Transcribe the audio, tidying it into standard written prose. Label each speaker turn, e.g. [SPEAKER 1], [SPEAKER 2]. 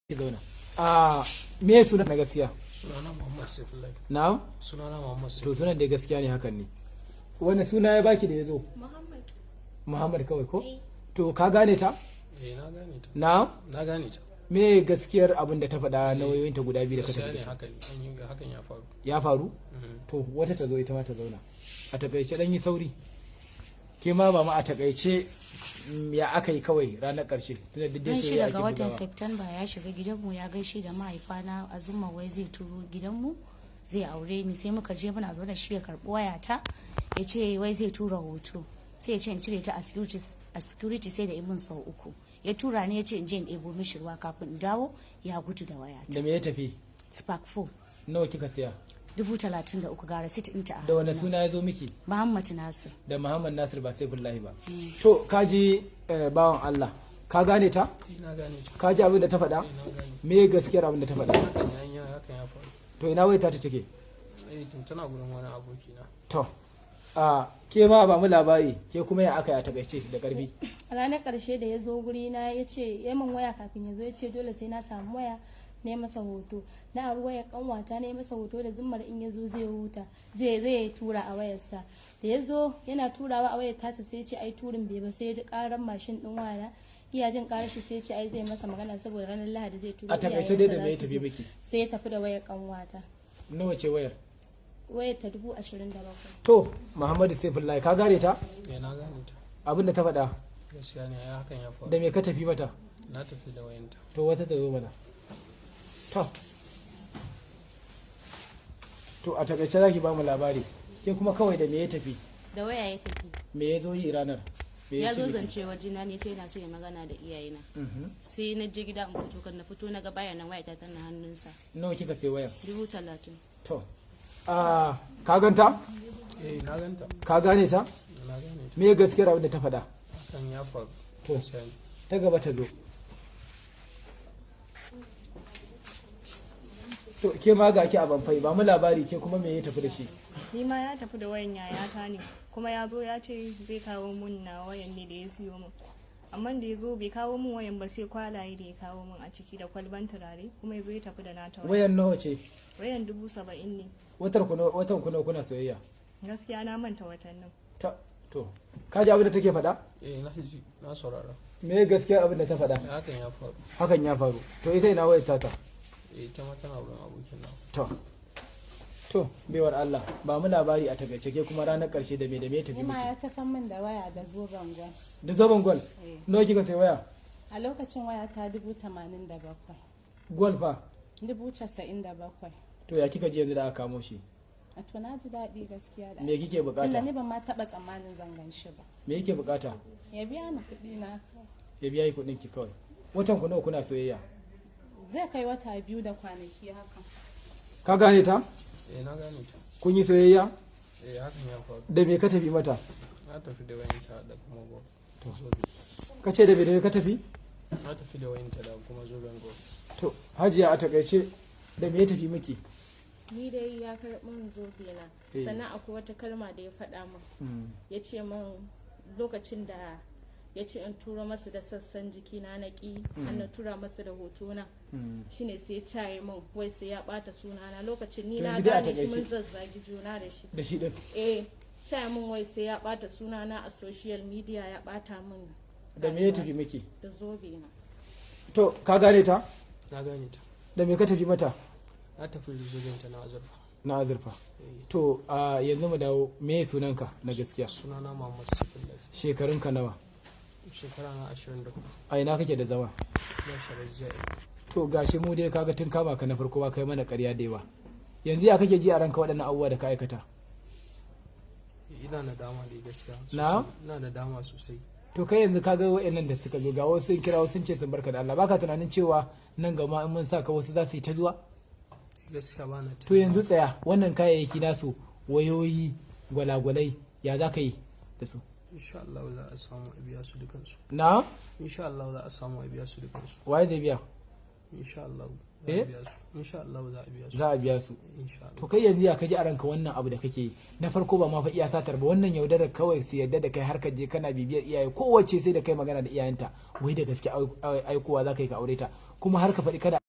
[SPEAKER 1] Ki zauna. A me sunan na gaskiya?
[SPEAKER 2] Sunana Muhammad Saifullahi.
[SPEAKER 1] Na'am?
[SPEAKER 2] Sunana Muhammad
[SPEAKER 1] To,
[SPEAKER 2] Saifullahi.
[SPEAKER 1] sunan da gaskiya ne, hakan ne. Wani suna ya baki da ya zo?
[SPEAKER 3] Muhammad.
[SPEAKER 1] Muhammad kawai ko?
[SPEAKER 3] Eh.
[SPEAKER 1] To, ka gane ta?
[SPEAKER 2] Eh, na gane ta.
[SPEAKER 1] Na'am?
[SPEAKER 2] Na gane ta.
[SPEAKER 1] Me gaskiyar abin da ta faɗa na wayoyinta guda biyu da ka
[SPEAKER 2] Gaskiya
[SPEAKER 1] tafi
[SPEAKER 2] ne.
[SPEAKER 1] da su?
[SPEAKER 2] Haka ne, an yi hakan, ya faru.
[SPEAKER 1] Ya faru?
[SPEAKER 2] Mhm.
[SPEAKER 1] To, wata ta zo ita ma ta zauna. A takaice, dan yi sauri. Ke ma ba ma a takaice, ya aka yi kawai ranar karshe, tunda duk dai
[SPEAKER 4] Ran
[SPEAKER 1] soyayya
[SPEAKER 4] 6 ga
[SPEAKER 1] ake
[SPEAKER 4] watan
[SPEAKER 1] bugawa.
[SPEAKER 4] September ya shiga gidanmu, ya gaishe da mahaifana, azuma wai zai turo gidanmu zai aure ni. Sai muka je, muna zo da shi, ya karbi wayata, ya ce wai zai tura hoto, sai ya ce in cire ta a security. Sai da imin sau uku ya tura ni, ya ce in je in ɗebo mishi ruwa. Kafin in dawo ya gudu da wayata.
[SPEAKER 1] Da me ya tafi?
[SPEAKER 4] Spark 4.
[SPEAKER 1] Nawa kika siya?
[SPEAKER 4] 33,000. Ga receipt ɗinta a
[SPEAKER 1] Da wani
[SPEAKER 4] hannuna.
[SPEAKER 1] suna ya zo miki?
[SPEAKER 4] Muhammad Nasir.
[SPEAKER 1] Da Muhammad Nasir, ba Saifullahi ba. To, ka ji, bawan Allah, ka gane ta?
[SPEAKER 2] Eh, na gane ta.
[SPEAKER 1] Ka ji abin da ta faɗa?
[SPEAKER 2] Eh, na gane.
[SPEAKER 1] Me gaskiyar abin da ta faɗa?
[SPEAKER 2] Hakan ya yi, hakan ya faru.
[SPEAKER 1] To, ina wayar ta take?
[SPEAKER 2] Eh, to, tana gurin wani aboki na.
[SPEAKER 1] To, a ke ma ba mu labari, ke kuma ya aka yi a takaice da karfi.
[SPEAKER 3] A ranar ƙarshe da ya zo guri na, ya ce ya min waya kafin ya zo, ya ce dole sai na samu waya na yi masa hoto. Na aro wayar kanwata na yi masa hoto da zimmar in ya zo zai huta, zai tura a wayarsa. Da ya zo yana turawa a wayar tasa, sai ya ce ai turin bai ba. Sai ya ji karan mashin din wana, iya jin karar shi, sai ya ce ai zai masa magana saboda ranar Lahadi zai turo
[SPEAKER 1] A takaice dai, da
[SPEAKER 3] iyayensa
[SPEAKER 1] me ya
[SPEAKER 3] za su
[SPEAKER 1] tafi
[SPEAKER 3] zo.
[SPEAKER 1] miki?
[SPEAKER 3] Sai ya tafi da wayar kanwata.
[SPEAKER 1] Nawa ce wayar?
[SPEAKER 3] Wayar ta 27,000.
[SPEAKER 1] To, Muhammadu Saifullahi, ka gane ta?
[SPEAKER 2] Eh, na gane ta.
[SPEAKER 1] Abin da ta faɗa?
[SPEAKER 2] Gaskiya ne, ai hakan ya faru.
[SPEAKER 1] Da me ka tafi mata?
[SPEAKER 2] Na tafi da wayanta.
[SPEAKER 1] To, wata ta zo mana. To, a takaice zaki ba mu labari, ke kuma kawai, da me ya tafi?
[SPEAKER 5] Da waya ya tafi.
[SPEAKER 1] Me ya zo yi ranar? Me
[SPEAKER 5] Ya
[SPEAKER 1] ce
[SPEAKER 5] zo
[SPEAKER 1] miki?
[SPEAKER 5] zance wajena ne, ce yana so ya magana da iyayena. Sai na je gida in fito, kan na fito na ga baya nan, wayata tana hannunsa.
[SPEAKER 1] Nawa kika sai wayan?
[SPEAKER 5] 30,000.
[SPEAKER 1] To, a ka ganta?
[SPEAKER 2] Eh, na ganta.
[SPEAKER 1] Ka gane ta?
[SPEAKER 2] Na gane ta.
[SPEAKER 1] Me gaskiyar abin da ta faɗa?
[SPEAKER 2] Hakan ya faru.
[SPEAKER 1] To.
[SPEAKER 2] Gaskiya ne.
[SPEAKER 1] Ta gaba ta zo. To, ke ma ga ki a banfai, ba mu labari, ke kuma me ya tafi da shi?
[SPEAKER 6] Ni ma ya tafi da wayan yayata ne, kuma ya zo ya ce zai kawo mun na wayan ne da ya siyo mun, amma da ya zo bai kawo mun wayan ba, sai kwalaye da ya kawo mun a ciki da kwalban turare, kuma ya zo ya tafi da nata wayan.
[SPEAKER 1] Wayan nawa ce?
[SPEAKER 6] Wayan 70,000 ne.
[SPEAKER 1] Watan ku nawa kuna soyayya?
[SPEAKER 6] Gaskiya na manta watannin.
[SPEAKER 1] Ta to, ka ji abin da take faɗa?
[SPEAKER 2] Eh, na ji, na saurara.
[SPEAKER 1] Me gaskiyar abin da ta faɗa?
[SPEAKER 2] Eh, hakan ya faru.
[SPEAKER 1] Hakan ya faru. To, ita ina wayar tata?
[SPEAKER 2] Eh, ita ma tana wurin abokin na.
[SPEAKER 1] To, baiwar Allah, ba mu labari a takaice, ke kuma ranar karshe da me ya tafi
[SPEAKER 7] Ni ma
[SPEAKER 1] miki?
[SPEAKER 7] ya tafi min da waya da zoben gwal.
[SPEAKER 1] Da zoben gwal?
[SPEAKER 7] Eh.
[SPEAKER 1] Nawa kika sai waya?
[SPEAKER 7] A lokacin waya ta 87,000.
[SPEAKER 1] Gwal fa?
[SPEAKER 7] 97,000.
[SPEAKER 1] To, ya kika ji yanzu da aka kamo shi?
[SPEAKER 7] A to, na ji daɗi gaskiya da
[SPEAKER 1] Me kike bukata?
[SPEAKER 7] Tunda ni ban ma taɓa tsammanin zan gan shi ba.
[SPEAKER 1] Me yake bukata?
[SPEAKER 7] Ya biya ni kuɗi na.
[SPEAKER 1] Ya biya yi kuɗin ki kawai. Watan ku nawa kuna soyayya?
[SPEAKER 7] Zai kai wata 2 da kwanaki haka.
[SPEAKER 1] Ka gane ta?
[SPEAKER 2] Eh, na gane ta.
[SPEAKER 1] Kun yi soyayya?
[SPEAKER 2] Eh, hakan ya faru.
[SPEAKER 1] Da me ka tafi mata?
[SPEAKER 2] Na tafi da wayanta da kuma gwal, zobe.
[SPEAKER 1] Ka ce da me da me ka tafi?
[SPEAKER 2] Na tafi da wayanta da kuma zoben gwal.
[SPEAKER 1] To, Hajiya, a takaice, da me ya tafi miki?
[SPEAKER 8] Ni dai ya karɓi min zobe na. Sannan akwai wata kalma da ya faɗa min, ya ce min lokacin da ya ce in turo masa da sassan jikina, na ƙi, an na tura masa da hotona, shine sai ya caye min wai sai ya ɓata sunana. Lokacin ni
[SPEAKER 1] To,
[SPEAKER 8] na
[SPEAKER 1] yanzu dai a
[SPEAKER 8] gane shi, mun
[SPEAKER 1] takaice.
[SPEAKER 8] zazzagi juna da shi.
[SPEAKER 1] Da shi din?
[SPEAKER 8] Eh, caye min wai sai ya ɓata sunana a social media, ya ɓata min.
[SPEAKER 1] Da me ya tafi miki?
[SPEAKER 8] Da zobe na.
[SPEAKER 1] To, ka gane ta?
[SPEAKER 2] Na gane ta.
[SPEAKER 1] Da me ka tafi mata?
[SPEAKER 2] Na tafi da zobenta na azurfa.
[SPEAKER 1] Na azurfa?
[SPEAKER 2] Eh.
[SPEAKER 1] To, a yanzu mu dawo, me sunanka na gaskiya?
[SPEAKER 2] Sunana Muhammad Saifullahi.
[SPEAKER 1] Shekarunka nawa?
[SPEAKER 2] Shekara na 24.
[SPEAKER 1] A ina kake da zama?
[SPEAKER 2] Na shiga jiya.
[SPEAKER 1] To, gashi mu dai kaga tun kama ka na farko ba kai mana ƙarya da yawa. Yanzu ya kake ji a ranka, waɗannan abubuwa da ka aikata?
[SPEAKER 2] Ina nadama da gaskiya
[SPEAKER 1] Na?
[SPEAKER 2] sosai. Ina nadama sosai.
[SPEAKER 1] To, kai yanzu kaga waɗannan da suka zo, ga wasu sun kira, wasu sun ce sun barka da Allah, baka tunanin cewa nan gaba in mun saka wasu za su yi ta zuwa?
[SPEAKER 2] Gaskiya ba na.
[SPEAKER 1] To, yanzu tsaya, wannan kayayyaki nasu, wayoyi, gwalagwalai, ya za ka yi da su?
[SPEAKER 2] Insha Allah za a samu a biya su dukansu.
[SPEAKER 1] Na?
[SPEAKER 2] Insha Allah za a samu a biya su dukansu.
[SPEAKER 1] Waye zai biya?
[SPEAKER 2] Insha Allah za
[SPEAKER 1] Eh?
[SPEAKER 2] a biya su. Insha Allah za a biya su.
[SPEAKER 1] Za a biya su?
[SPEAKER 2] Insha Allah.
[SPEAKER 1] To, kai yanzu ya kaji a ranka wannan abu da kake yi na farko? Ba ma fa iya satar ba, wannan yaudarar kawai su yadda da kai har ka je kana bibiyar iyaye, kowace sai da kai magana da iyayenta, wai da gaske aikowa za ka yi ka aure ta. Kuma har ka faɗi kada.